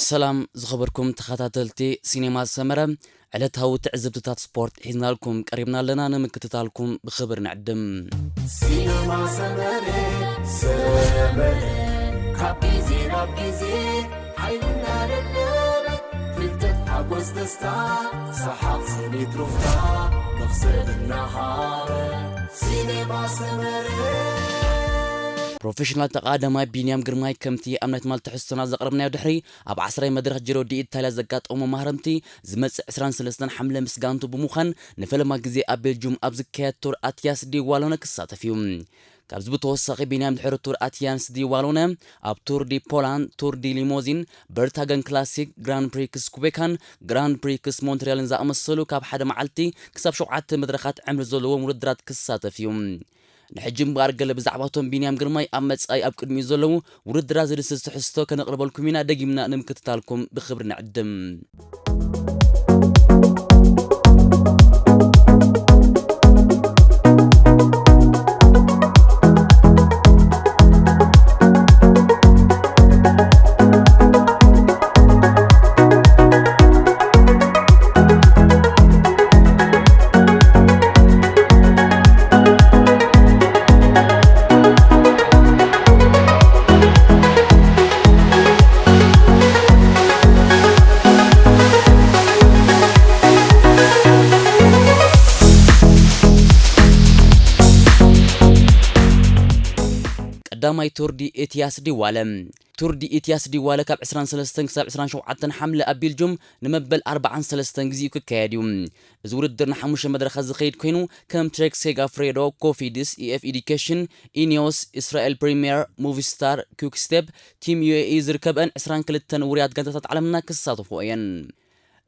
ሰላም ዝኸበርኩም ተኸታተልቲ ሲኔማ ሰመረ፣ ዕለታዊ ትዕዝብትታት ስፖርት ሒዝናልኩም ቀሪብና ኣለና። ንምክትታልኩም ብኽብሪ ንዕድም። ሲነማ ሰመረ፣ ሰመረ፣ ካብ ግዜ ናብ ግዜ ሓይልና ደለበ፣ ፍልጠት ሓጎስ ደስታ፣ ሰሓቕ ስኒት ሩፍታ፣ መኽሰብ እናሃበ፣ ሲነማ ሰመረ። ፕሮፌሽናል ተቓዳማይ ቢንያም ግርማይ፣ ከምቲ ኣብ ናይ ትማል ትሕዝቶና ዘቕረብናዮ፣ ድሕሪ ኣብ ዓስራይ መድረኽ ጂሮ ዲ ኢታልያ ዘጋጠሙ መሃረምቲ፣ ዝመጽእ ዕስራን ሰለስተን ሓምለ ምስ ጋንቱ ብምዃን ንፈለማ ግዜ ኣብ ቤልጁም ኣብ ዝካየድ ቱር ኣትያስ ዲ ዋሎነ ክሳተፍ እዩ። ካብዚ ብተወሳኺ፣ ቢንያም ድሕሪ ቱር ኣትያስ ዲ ዋሎነ ኣብ ቱር ዲ ፖላንድ፣ ቱር ዲ ሊሞዚን፣ በርታገን ክላሲክ፣ ግራንድ ፕሪክስ ኩቤካን ግራንድ ፕሪክስ ሞንትሪያልን ዝኣመሰሉ ካብ ሓደ መዓልቲ ክሳብ ሸውዓተ መድረኻት ዕምሪ ዘለዎም ውድድራት ክሳተፍ እዩ። ንሕጂ እምበኣር፣ ገለ ብዛዕባቶም ቢንያም ግርማይ ኣብ መጻኢ ኣብ ቅድሚኡ ዘለዉ ውድድራት ዝድስስ ትሕዝቶ ከነቕርበልኩም ኢና። ደጊምና ንምክትታልኩም ብኽብሪ ንዕድም። ቀዳማይ ቱር ዲ ኢትያስ ዲዋለ። ቱር ዲ ኢትያስ ዲዋለ ካብ ዕስራን ሰለስተን ክሳብ ዕስራን ሸውዓተን ሓምለ ኣብ ቤልጁም ንመበል ኣርባዓን ሰለስተን ግዜኡ ክካየድ እዩ። እዚ ውድድር ንሓሙሽተ መድረኻት ዝኸይድ ኮይኑ፣ ከም ትሬክ ሴጋፍሬዶ፣ ኮፊድስ፣ ኢኤፍ ኢዱኬሽን፣ ኢኒዮስ፣ እስራኤል ፕሪምየር፣ ሙቪስታር፣ ኪክስቴፕ፣ ቲም ዩኤኢ ዝርከበን ዕስራን ክልተን ውሩያት ጋንታታት ዓለምና ክሳተፍኦ እየን።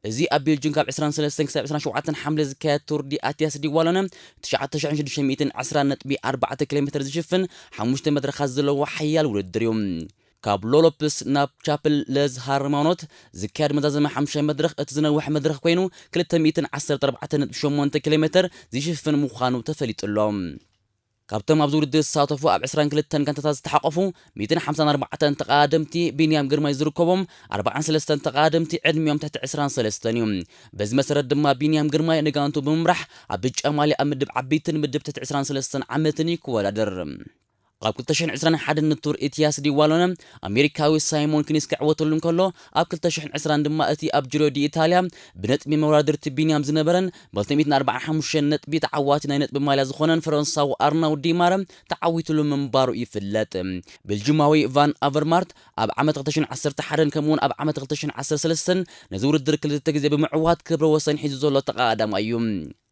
እዚ ኣብ ቤልጅን ካብ ዕስራን ሰለስተን ክሳብ ዕስራን ሸውዓተን ሓምለ ዝካየድ ቱር ዲ ኣትያስ ዲዋሎነ፣ ትሽዓተ ሽሕን ሽዱሽተ ሚእትን ዕስራን ነጥቢ ኣርባዕተ ኪሎ ሜተር ዝሽፍን ሓሙሽተ መድረኻት ዘለዎ ሓያል ውድድር እዩ። ካብ ሎሎፕስ ናብ ቻፕል ለዝ ሃርማኖት ዝካየድ መዛዘሚ ሓሙሻይ መድረኽ፣ እቲ ዝነውሐ መድረኽ ኮይኑ፣ ክልተ ሚእትን ዓሰርተ ኣርባዕተ ነጥቢ ሸሞንተ ኪሎ ሜተር ዝሽፍን ምዃኑ ተፈሊጡ ኣሎ። ካብቶም ኣብዚ ውድድር ዝሳተፉ ኣብ ዕስራን ክልተን ጋንታታት ዝተሓቆፉ ሚእትን ሓምሳን ኣርባዕተን ተቐዳደምቲ፣ ቢንያም ግርማይ ዝርከቦም ኣርባዓን ሰለስተን ተቐዳደምቲ ዕድሚኦም ትሕቲ ዕስራን ሰለስተን እዩ። በዚ መሰረት ድማ፣ ቢንያም ግርማይ ንጋንቱ ብምምራሕ ኣብ ብጫ ማልያ ኣብ ምድብ ዓበይቲ፣ ምድብ ትሕቲ ዕስራን ሰለስተን ዓመትን እዩ ክወዳደር። ኣብ ክልተ ሽሕን ዕስራን ሓደን ንቱር ኢትያስ ዲዋሎነ ኣሜሪካዊ ሳይሞን ክኒስ ክዕወተሉ እንከሎ፣ ኣብ ክልተ ሽሕን ዕስራን ድማ እቲ ኣብ ጂሮ ዲ ኢታልያ ብነጥቢ መወዳድርቲ ቢንያም ዝነበረን ብክልተ ሚእትን ኣርባዓን ሓሙሽተን ነጥቢ ተዓዋቲ ናይ ነጥቢ ማልያ ዝኾነን ፈረንሳዊ ኣርናውድ ዲማረ ተዓዊትሉ ምንባሩ ይፍለጥ። ቤልጅማዊ ቫን ኣቨርማርት ኣብ ዓመት ክልተ ሽሕን ዓሰርተ ሓደን ከምኡውን ኣብ ዓመት ክልተ ሽሕን ዓሰርተ ሰለስተን ነዚ ውድድር ክልተ ግዜ ብምዕዋት ክብረ ወሰን ሒዙ ዘሎ ተቐዳዳማይ እዩ።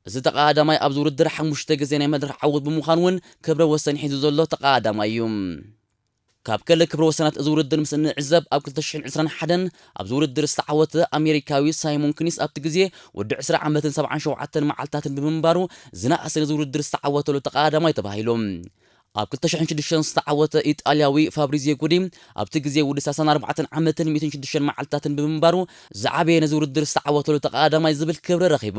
እዚ ተቐዳዳማይ ኣብዚ ውድድር ሓሙሽተ ግዜ ናይ መድረኽ ዓወት ብምዃን እውን ክብረ ወሰን ሒዙ ዘሎ ተቐዳዳማይ እዩ። ካብ ገለ ክብረ ወሰናት እዚ ውድድር ምስ እንዕዘብ፣ ኣብ ክልተ ሽሕን ዕስራን ሓደን ኣብዚ ውድድር ዝተዓወተ ኣሜሪካዊ ሳይሞን ክኒስ ኣብቲ ግዜ ወዲ ዕስራ ዓመትን ሰብዓን ሸውዓተን መዓልታትን ብምንባሩ ዝነኣሰ ነዚ ውድድር ዝተዓወተሉ ተቐዳዳማይ ተባሂሉ። ኣብ ክልተ ሽሕን ሽዱሽተን ዝተዓወተ ኢጣልያዊ ፋብሪዚዮ ጉዲ ኣብቲ ግዜ ወዲ ሰላሳን ኣርባዕተን ዓመትን ሚእትን ሽዱሽተን መዓልታትን ብምንባሩ ዝዓበየ ነዚ ውድድር ዝተዓወተሉ ተቐዳዳማይ ዝብል ክብሪ ረኺቡ።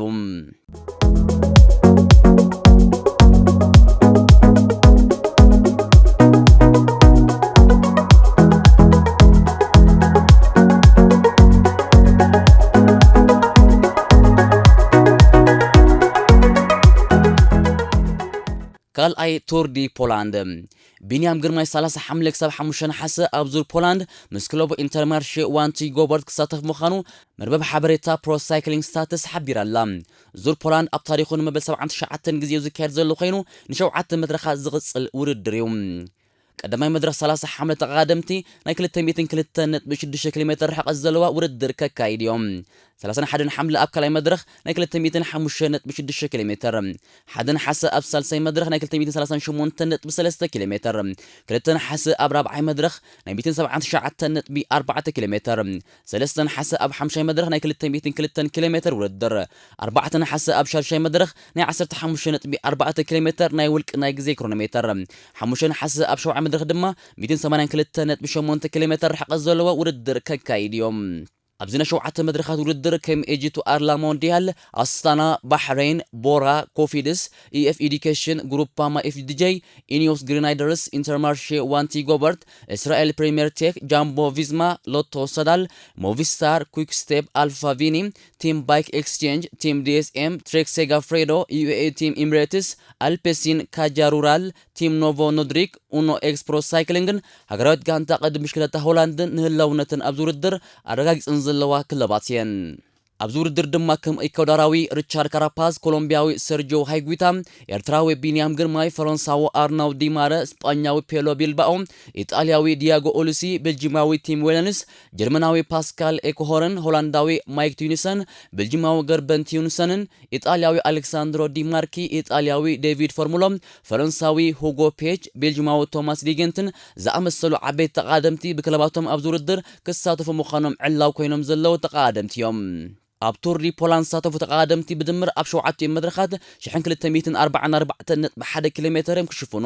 ካልኣይ ቱር ዲ ፖላንድ። ቢንያም ግርማይ ሰላሳ ሓምለ ክሳብ ሓሙሽተ ነሓሰ ኣብ ዙር ፖላንድ ምስ ክለቡ ኢንተርማርሼ ዋንቲ ጎበርት ክሳተፍ ምዃኑ መርበብ ሓበሬታ ፕሮ ሳይክሊንግ ስታትስ ሓቢራ ኣላ። ዙር ፖላንድ ኣብ ታሪኹ ንመበል ሰብዓን ትሽዓተን ግዜኡ ዝካየድ ዘሎ ኮይኑ፣ ንሸውዓተ መድረኻት ዝቕጽል ውድድር እዩ። ቀዳማይ መድረኽ ሰላሳ ሓምለ ተቐዳደምቲ ናይ ክልተ ሚእትን ክልተን ነጥቢ ሽዱሽተ ኪሎ ሜተር ርሕቀት ዘለዋ ውድድር ከካይድ እዮም። ሰላሳን ሓደን ሓምለ ኣብ ካልኣይ መድረኽ ናይ ክልተ ሚእትን ሓሙሽተ ነጥቢ ሽዱሽተ ኪሎ ሜተር፣ ሓደ ነሓሰ ኣብ ሳልሳይ መድረኽ ናይ ክልተ ሚእትን ሰላሳን ሸሞንተ ነጥቢ ሰለስተ ኪሎ ሜተር፣ ክልተ ነሓሰ ኣብ ራብዓይ መድረኽ ናይ ሚእትን ሰብዓን ትሽዓተን ነጥቢ ኣርባዕተ ኪሎ ሜተር፣ ሰለስተ ነሓሰ ኣብ ሓምሻይ መድረኽ ናይ ክልተ ሚእትን ክልተን ኪሎ ሜተር ውድድር፣ ኣርባዕተ ነሓሰ ኣብ ሻድሻይ መድረኽ ናይ ዓሰርተ ሓሙሽተ ነጥቢ ኣርባዕተ ኪሎ ሜተር ናይ ውልቂ ናይ ግዜ ክሮኖሜተር፣ ሓሙሽተ ነሓሰ ኣብ ሸውዓይ መድረኽ ድማ ሚእትን ሰማንያን ክልተ ነጥቢ ሸሞንተ ኪሎ ሜተር ርሕቀት ዘለዎ ውድድር ከካይድ እዮም። ኣብዚ ናይ ሸውዓተ መድረኻት ውድድር ከም ኤጂ ቱ ኣር ላ ሞንዲያል፣ ኣስታና፣ ባሕሬን፣ ቦራ፣ ኮፊድስ፣ ኢኤፍ ኤዱኬሽን፣ ግሩፓማ ኤፍዲጄ፣ ኢኒዮስ ግሪናይደርስ፣ ኢንተርማርሼ ዋንቲ ጎበርት፣ እስራኤል ፕሪምየር ቴክ፣ ጃምቦ ቪዝማ፣ ሎቶ ሰዳል፣ ሞቪስታር፣ ኩክ ስቴፕ፣ ኣልፋ ቪኒ፣ ቲም ባይክ ኤክስቼንጅ፣ ቲም ዲኤስኤም፣ ትሬክ ሴጋ ፍሬዶ፣ ዩኤኢ ቲም ኢምሬትስ፣ ኣልፔሲን፣ ካጃ ሩራል፣ ቲም ኖቮ ኖድሪክ፣ ኡኖ ኤክስፕሮ ሳይክሊንግን ሃገራዊት ጋንታ ቅድም ብሽክለታ ሆላንድን ንህላውነትን ኣብዚ ውድድር ኣረጋጊጸን ዘለዋ ክለባት እየን። ኣብዚ ውድድር ድማ ከም ኢኳዶራዊ ሪቻርድ ካራፓዝ፣ ኮሎምቢያዊ ሰርጂዮ ሃይጉታ፣ ኤርትራዊ ቢንያም ግርማይ፣ ፈረንሳዊ ኣርናው ዲማረ፣ ስጳኛዊ ፔሎ ቢልባኦ፣ ኢጣልያዊ ዲያጎ ኦሉሲ፣ ቤልጂማዊ ቲም ዌለንስ፣ ጀርመናዊ ፓስካል ኤኮሆርን ሆላንዳዊ ማይክ ቱኒሰን፣ ቤልጂማዊ ገርበን ቲዩንሰንን ኢጣልያዊ ኣሌክሳንድሮ ዲማርኪ፣ ኢጣልያዊ ዴቪድ ፎርሙሎ፣ ፈረንሳዊ ሁጎ ፔች፣ ቤልጂማዊ ቶማስ ዲጌንትን ዝኣመሰሉ ዓበይቲ ተቓደምቲ ብክለባቶም ኣብዚ ውድድር ክሳተፉ ምዃኖም ዕላው ኮይኖም ዘለዉ ተቓደምቲ እዮም። ኣብ ቱር ዲ ፖላንድ ዝሳተፉ ተቓደምቲ ብድምር ኣብ ሸውዓቲኦም መድረኻት ሽሕን ክልተ ሚእትን ኣርባዓን ኣርባዕተን ነጥቢ ሓደ ኪሎ ሜተር እዮም ክሽፍኑ።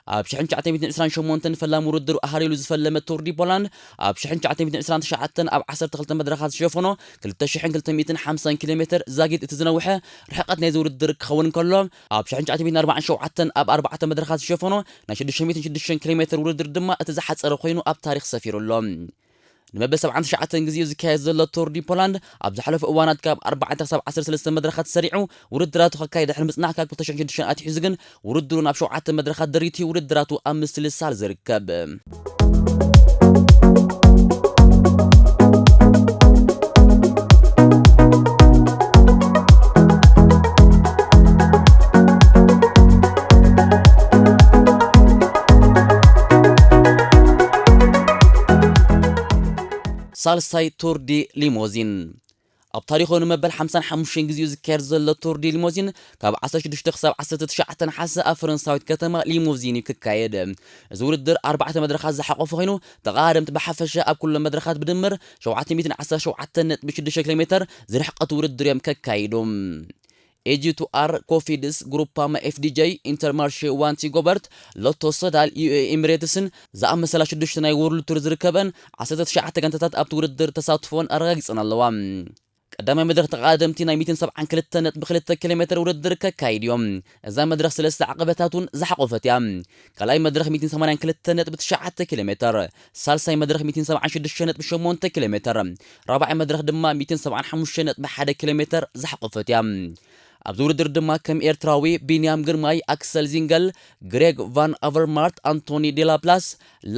ኣብ ሽሕን ትሽዓተ ሚእትን ዕስራን ሸሞንተን ፈላሚ ውድድሩ ኣሃሪሉ ዝፈለመ ቱር ዲ ፖላንድ ኣብ ሽሕን ትሽዓተ ሚእትን ዕስራን ትሽዓተን ኣብ ዓሰርተ ክልተ መድረኻት ዝሸፈኖ ክልተ ሽሕን ክልተ ሚእትን ሓምሳን ኪሎ ሜተር ዛጊድ እቲ ዝነውሐ ርሕቀት ናይዚ ውድድር ክኸውን እንከሎ፣ ኣብ ሽሕን ትሽዓተ ሚእትን ኣርባዓን ሸውዓተን ኣብ ኣርባዕተ መድረኻት ዝሸፈኖ ናይ ሽዱሽተ ሚእትን ሽዱሽተን ኪሎ ሜተር ውድድር ድማ እቲ ዝሓጸረ ኮይኑ ኣብ ታሪኽ ሰፊሩ ኣሎ። ንመበል ሰብዓን ትሽዓተን ግዜኡ ዝካየድ ዘሎ ቱር ዲ ፖላንድ ኣብ ዝሓለፉ እዋናት ካብ ኣርባዕተ ክሳብ ዓሰርተ ሰለስተ መድረኻት ሰሪዑ ውድድራቱ ከካይድ ድሕሪ ምጽናሕ ካብ ክልተ ሽሕን ሽዱሽተን ኣትሒዙ ግን ውድድሩ ናብ ሸውዓተ መድረኻት ደሪቱ ውድድራቱ ኣብ ምስልሳል ዝርከብ። ሳልሳይ ቱር ዲ ሊሞዚን። ኣብ ታሪኹ ንመበል ሓምሳን ሓሙሽተን ግዜኡ ዝካየድ ዘሎ ቱር ዲ ሊሞዚን ካብ ዓሰርተ ሽዱሽተ ክሳብ ዓሰርተ ትሽዓተ ነሓሰ ኣብ ፈረንሳዊት ከተማ ሊሞዚን እዩ ክካየድ። እዚ ውድድር ኣርባዕተ መድረኻት ዝሓቆፈ ኮይኑ ተቓደምቲ ብሓፈሻ ኣብ ኩሎም መድረኻት ብድምር ሸውዓተ ሚእትን ዓሰርተ ሸውዓተን ነጥቢ ሽዱሽተ ኪሎ ሜተር ዝርሕቀት ውድድር እዮም ከካይዱ። ኤጂ ቱ ኣር፣ ኮፊድስ፣ ግሩፓማ ኤፍዲጄ፣ ኢንተርማርሼ ዋንቲ ጎበርት፣ ሎቶ ሶዳል፣ ዩኤኢ ኤሚሬትስን ዝኣመሰላ ሽዱሽተ ናይ ወርልድ ቱር ዝርከበን ዓሰርተ ትሽዓተ ጋንታታት ኣብቲ ውድድር ተሳትፎን ኣረጋጊጸን ኣለዋ። ቀዳማይ መድረኽ ተቓደምቲ ናይ ሚእትን ሰብዓን ክልተ ነጥቢ ክልተ ኪሎ ሜተር ውድድር ከካይድ እዮም። እዛ መድረኽ ሰለስተ ዓቐበታት እውን ዝሓቖፈት እያ። ካልኣይ መድረኽ ሚእትን ሰማንያን ክልተ ነጥቢ ትሽዓተ ኪሎ ሜተር፣ ሳልሳይ መድረኽ ሚእትን ሰብዓን ሽዱሽተ ነጥቢ ሸሞንተ ኪሎ ሜተር፣ ራብዓይ መድረኽ ድማ ሚእትን ሰብዓን ሓሙሽተ ነጥቢ ሓደ ኪሎ ሜተር ዝሓቖፈት እያ። ኣብዚ ውድድር ድማ ከም ኤርትራዊ ቢንያም ግርማይ፣ ኣክሰል ዚንገል፣ ግሬግ ቫን ኣቨርማርት፣ ኣንቶኒ ዴላፕላስ፣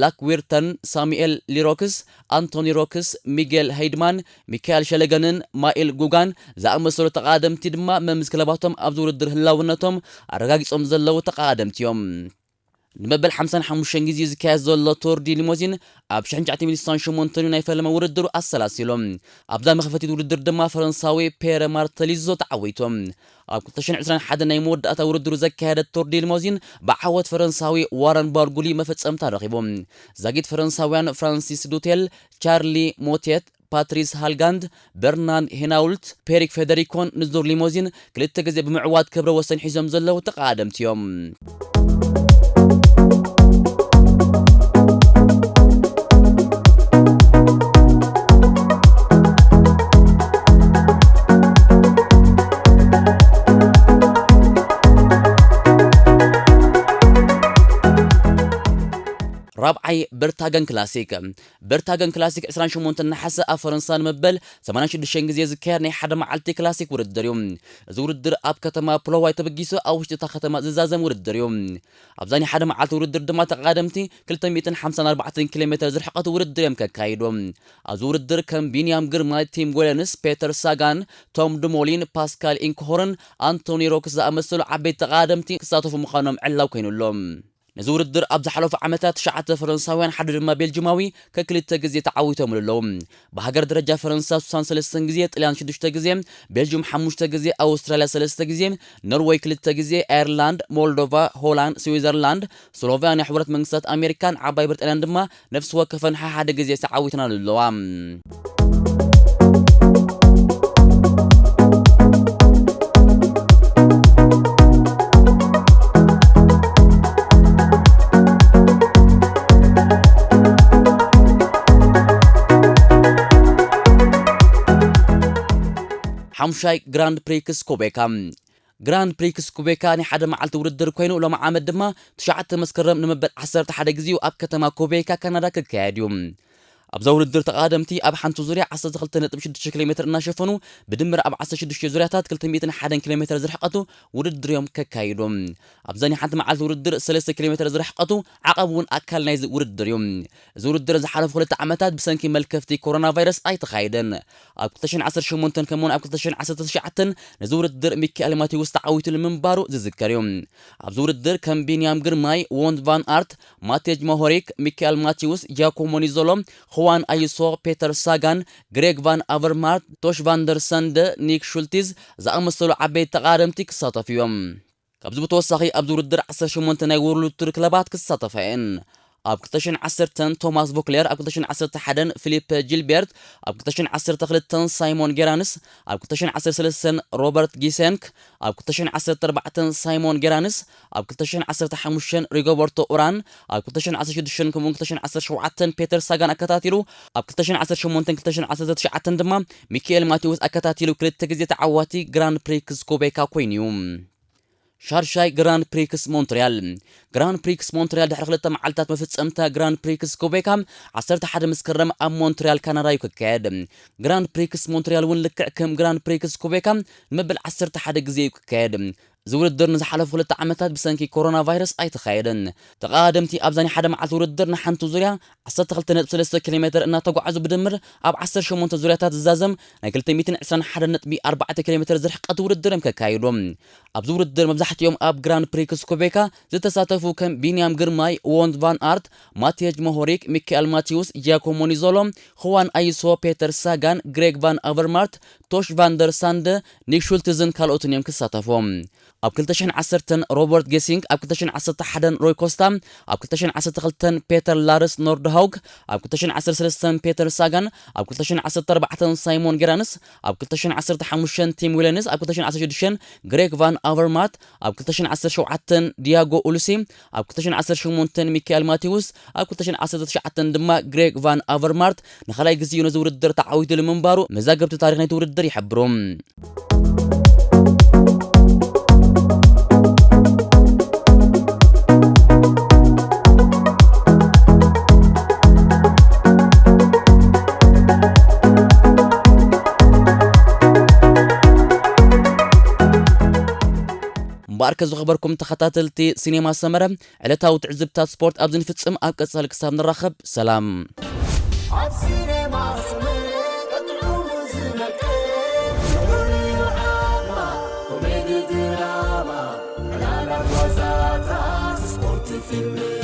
ላክ ዊርተን፣ ሳሙኤል ሊሮክስ፣ ኣንቶኒ ሮክስ፣ ሚጌል ሄይድማን፣ ሚካኤል ሸለገንን ማኤል ጉጋን ዝኣመሰሉ ተቓደምቲ ድማ መምዝ ክለባቶም ኣብዚ ውድድር ህላውነቶም ኣረጋጊጾም ዘለዉ ተቓደምቲ እዮም። ንመበል ሓምሳን ሓሙሽተን ግዜ ዝካየድ ዘሎ ቱር ዲ ሊሞዚን ኣብ ሽሕን ትሽዓተ ሚእትን ስሳን ሸሞንተን ናይ ፈለማ ውድድሩ ኣሰላሲሉ። ኣብዛ መኽፈቲት ውድድር ድማ ፈረንሳዊ ፔረ ማርተሊዞ ተዓዊቱ። ኣብ ክልተ ሽሕን ዕስራን ሓደን ናይ መወዳእታ ውድድሩ ዘካየደ ቱር ዲ ሊሞዚን ብዓወት ፈረንሳዊ ዋረን ባርጉሊ መፈጸምታ ረኺቡ። ዛጊት ፈረንሳውያን ፍራንሲስ ዱቴል፣ ቻርሊ ሞቴት፣ ፓትሪስ ሃልጋንድ፣ በርናን ሄናውልት፣ ፔሪክ ፌደሪኮን ንዙር ሊሞዚን ክልተ ግዜ ብምዕዋት ክብረ ወሰን ሒዞም ዘለዉ ተቓደምቲ እዮም። ራብዓይ በርታገን ክላሲክ። በርታገን ክላሲክ ዕስራን ሸሞንተን ነሓሰ ኣብ ፈረንሳ ንመበል ሰማንያን ሽዱሽተን ግዜ ዝካየድ ናይ ሓደ መዓልቲ ክላሲክ ውድድር እዩ። እዚ ውድድር ኣብ ከተማ ፕሎዋይ ተበጊሱ ኣብ ውሽጢ እታ ከተማ ዝዛዘም ውድድር እዩ። ኣብዛ ናይ ሓደ መዓልቲ ውድድር ድማ ተቓደምቲ ክልተ ሚእትን ሓምሳን ኣርባዕተን ኪሎ ሜተር ዝርሕቀት ውድድር እዮም ከካይዱ። ኣብዚ ውድድር ከም ቢንያም ግርማይ፣ ቲም ጎለንስ፣ ፔተር ሳጋን፣ ቶም ዱሞሊን፣ ፓስካል ኢንክሆርን ኣንቶኒ ሮክስ ዝኣመሰሉ ዓበይቲ ተቓደምቲ ክሳተፉ ምዃኖም ዕላው ኮይኑ ኣሎ። ነዚ ውድድር ኣብ ዝሓለፉ ዓመታት ትሽዓተ ፈረንሳውያን ሓደ ድማ ቤልጅማዊ ከክልተ ግዜ ተዓዊቶም ኣለዉ። ብሃገር ደረጃ ፈረንሳ ስሳን ሰለስተን ግዜ፣ ጥልያን ሽዱሽተ ግዜ፣ ቤልጅም ሓሙሽተ ግዜ፣ ኣውስትራልያ ሰለስተ ግዜ፣ ኖርወይ ክልተ ግዜ፣ ኣየርላንድ፣ ሞልዶቫ፣ ሆላንድ፣ ስዊዘርላንድ፣ ስሎቫንያ፣ ሕቡራት መንግስታት ኣሜሪካን ዓባይ ብሪጣንያን ድማ ነፍሲ ወከፈን ሓሓደ ግዜ ተዓዊተን ኣለዋ። ሻምሻይ ግራንድ ፕሪክስ ኩቤካ። ግራንድ ፕሪክስ ኩቤካ ናይ ሓደ መዓልቲ ውድድር ኮይኑ፣ ሎም ዓመት ድማ ትሽዓተ መስከረም ንመበል ዓሰርተ ሓደ ግዜኡ ኣብ ከተማ ኩቤካ ካናዳ ክካየድ እዩ። ኣብዛ ውድድር ተቐዳደምቲ ኣብ ሓንቲ ዙርያ ዓሰርተ ክልተ ነጥቢ ሽዱሽተ ኪሎ ሜትር እናሸፈኑ፣ ብድምር ኣብ ዓሰርተ ሽዱሽተ ዙርያታት ክልተ ሚእትን ሓደን ኪሎ ሜትር ዝርሕቀቱ ውድድር እዮም ከካይዱ። ኣብዛ ናይ ሓንቲ መዓልቲ ውድድር ሰለስተ ኪሎ ሜትር ዝርሕቀቱ ዓቐብ እውን ኣካል ናይዚ ውድድር እዩ። እዚ ውድድር ዝሓለፉ ክልተ ዓመታት ብሰንኪ መልከፍቲ ኮሮና ቫይረስ ኣይተኻየደን። ኣብ ክልተ ሽሕን ዓሰርተ ሸሞንተን ከምኡውን ኣብ ክልተ ሽሕን ዓሰርተ ትሽዓተን ነዚ ውድድር ሚካኤል ማቴዎስ ተዓዊቱሉ ምንባሩ ዝዝከር እዩ። ኣብዚ ውድድር ከም ቢንያም ግርማይ፣ ዎንት ቫን ኣርት፣ ማቴጅ ማሆሪክ፣ ሚካኤል ማቴዎስ፣ ጃኮሞ ኒዞሎ፣ ኹዋን ኣዩሶ፣ ፔተር ሳጋን፣ ግሬግ ቫን ኣቨርማርት፣ ቶሽ ቫንደር ሰንደ፣ ኒክ ሹልቲዝ ዝኣመሰሉ ዓበይቲ ተቓደምቲ ክሳተፉ እዮም። ካብዚ ብተወሳኺ ኣብዚ ውድድር ዓሰርተ ሸሞንተ ናይ ወርልድ ቱር ክለባት ክሳተፋ እየን። ኣብ ክልተ ሽሕን ዓሰርተን ቶማስ ቮክሌር፣ ኣብ ክልተ ሽሕን ዓሰርተ ሓደን ፊሊፕ ጂልቤርት፣ ኣብ ክልተ ሽሕን ዓሰርተ ክልተን ሳይሞን ጌራንስ፣ ኣብ ክልተ ሽሕን ዓሰርተ ሰለስተን ሮበርት ጊሴንክ፣ ኣብ ክልተ ሽሕን ዓሰርተ ኣርባዕተን ሳይሞን ጌራንስ፣ ኣብ ክልተ ሽሕን ዓሰርተ ሓሙሽተን ሪጎበርቶ ኡራን፣ ኣብ ክልተ ሽሕን ዓሰርተ ሽዱሽተን ከምኡውን ክልተ ሽሕን ዓሰርተ ሸውዓተን ፔተር ሳጋን ኣከታቲሉ፣ ኣብ ክልተ ሽሕን ዓሰርተ ሸሞንተን ክልተ ሽሕን ዓሰርተ ትሽዓተን ድማ ሚካኤል ማቴዎስ ኣከታቲሉ ክልተ ግዜ ተዓዋቲ ግራንድ ፕሪክስ ኩቤካ ኮይኑ እዩ። ሻርሻይ ግራንድ ፕሪክስ ሞንትሪያል። ግራንድ ፕሪክስ ሞንትሪያል ድሕሪ ክልተ መዓልታት መፍጸምታ ግራንድ ፕሪክስ ኩቤካ ዓሰርተ ሓደ መስከረም ኣብ ሞንትሪያል ካናዳ እዩ ክካየድ። ግራንድ ፕሪክስ ሞንትሪያል እውን ልክዕ ከም ግራንድ ፕሪክስ ኩቤካ ንመበል ዓሰርተ ሓደ ግዜ እዩ ክካየድ። እዚ ውድድር ንዝሓለፉ ክልተ ዓመታት ብሰንኪ ኮሮና ቫይረስ ኣይተኻየደን። ተቐዳደምቲ ኣብዛ ናይ ሓደ መዓልቲ ውድድር ንሓንቲ ዙርያ ዓሰርተ ክልተ ነጥቢ ሰለስተ ኪሎ ሜትር እናተጓዓዙ ብድምር ኣብ ዓሰርተ ሸሞንተ ዙርያታት ዝዛዘም ናይ ክልተ ሚእትን ዕስራን ሓደን ነጥቢ ኣርባዕተ ኪሎ ሜትር ዝርሕቀት ውድድር እዮም ከካይዱ። ኣብዚ ውድድር መብዛሕትኦም ኣብ ግራንድ ፕሪክስ ኩቤካ ዝተሳተፉ ከም ቢንያም ግርማይ፣ ዎንት ቫን ኣርት፣ ማቴጅ ሞሆሪክ፣ ሚካኤል ማቴዎስ፣ ጂያኮሞ ኒዞሎ፣ ኹዋን ኣዩሶ፣ ፔተር ሳጋን፣ ግሬግ ቫን ኣቨርማርት፣ ቶሽ ቫንደር ሳንደ፣ ኒክ ሹልትዝን ካልኦትን እዮም ክሳተፉ። ኣብ ክልተ ሽሕን ዓሰርተን ሮበርት ጌሲንግ፣ ኣብ ክልተ ሽሕን ዓሰርተ ሓደን ሮይ ኮስታ፣ ኣብ ክልተ ሽሕን ዓሰርተ ክልተን ፔተር ላርስ ኖርድሃውግ፣ ኣብ ክልተ ሽሕን ዓሰርተ ሰለስተን ፔተር ሳጋን፣ ኣብ ክልተ ሽሕን ዓሰርተ ኣርባዕተን ሳይሞን ጌራንስ፣ ኣብ ክልተ ሽሕን ዓሰርተ ሓሙሽተን ቲም ዊለንስ፣ ኣብ ክልተ ሽሕን ዓሰርተ ሽዱሽተን ግሬግ ቫን ኣቨርማርት፣ ኣብ ክልተ ሽሕን ዓሰርተ ሸውዓተን ዲያጎ ኡሉሲ፣ ኣብ ክልተ ሽሕን ዓሰርተ ሸሞንተን ሚካኤል ማቴዎስ፣ ኣብ ክልተ ሽሕን ዓሰርተ ትሽዓተን ድማ ግሬግ ቫን ኣቨርማርት ንኻልኣይ ግዜኡ ነዚ ውድድር ተዓዊቱሉ ምንባሩ መዛግብቲ ታሪኽ ናይቲ ውድድር ይሕብሩ። እምበኣርከ ዝኸበርኩም ተኸታተልቲ ሲኔማ ሰመረ፣ ዕለታዊ ትዕዝብታት ስፖርት ኣብዚ ንፍጽም። ኣብ ቀጻሊ ክሳብ ንራኸብ፣ ሰላም። ኣብ ሲኔማ ሰመረ ጥዑሙ ዝነቅል ፍሉይ ዓማ፣ ኮሜዲ ድራማ፣ ዕላላት ዋዛታት፣ ስፖርት ፊልም